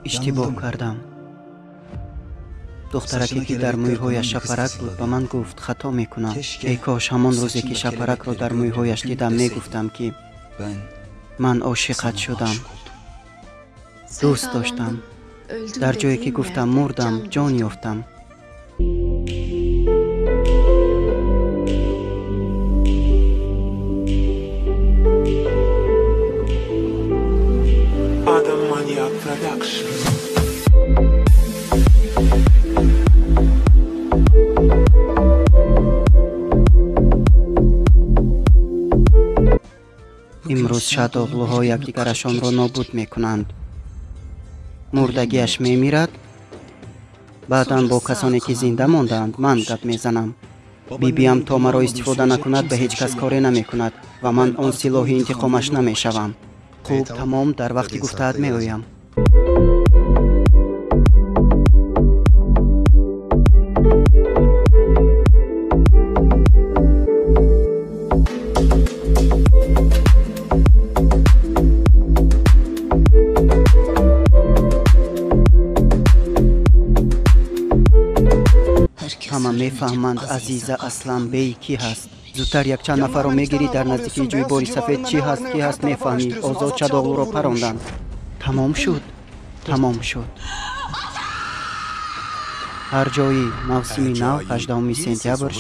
Иштибоҳ кардам. Духтараке, ки дар мӯйҳояш шапарак буд, ба ман гуфт: хато мекунам. Эй кош ҳамон рӯзе, ки шапаракро дар мӯйҳояш дидам, мегуфтам, ки ман ошиқат шудам. Дӯст доштам. Дар ҷое ки гуфтам, мурдам, ҷон ёфтам. Adam Maniac Production. Имрӯз шадоғлуҳо якдигарашонро нобуд мекунанд. Мурдагиаш мемирад, баъдан бо касоне, ки зинда мондаанд, ман гап мезанам. Бибиам то маро истифода накунад, ба ҳеҷ кас коре намекунад ва ман он силоҳи интиқомаш намешавам. Хуб, тамом, дар вақти гуфтаат меоям. Ҳама мефаҳманд, Азиза Асланбей кӣ ҳаст. Зудтар якчанд нафарро мегирӣ, дар наздикии ҷӯйбори сафед чӣ ҳаст, кӣ ҳаст, мефаҳмӣ. Озод Чадоғлуро паронданд. Тамом шуд, тамом шуд. Ҳар ҷои мавсими нав, 18 сентябр,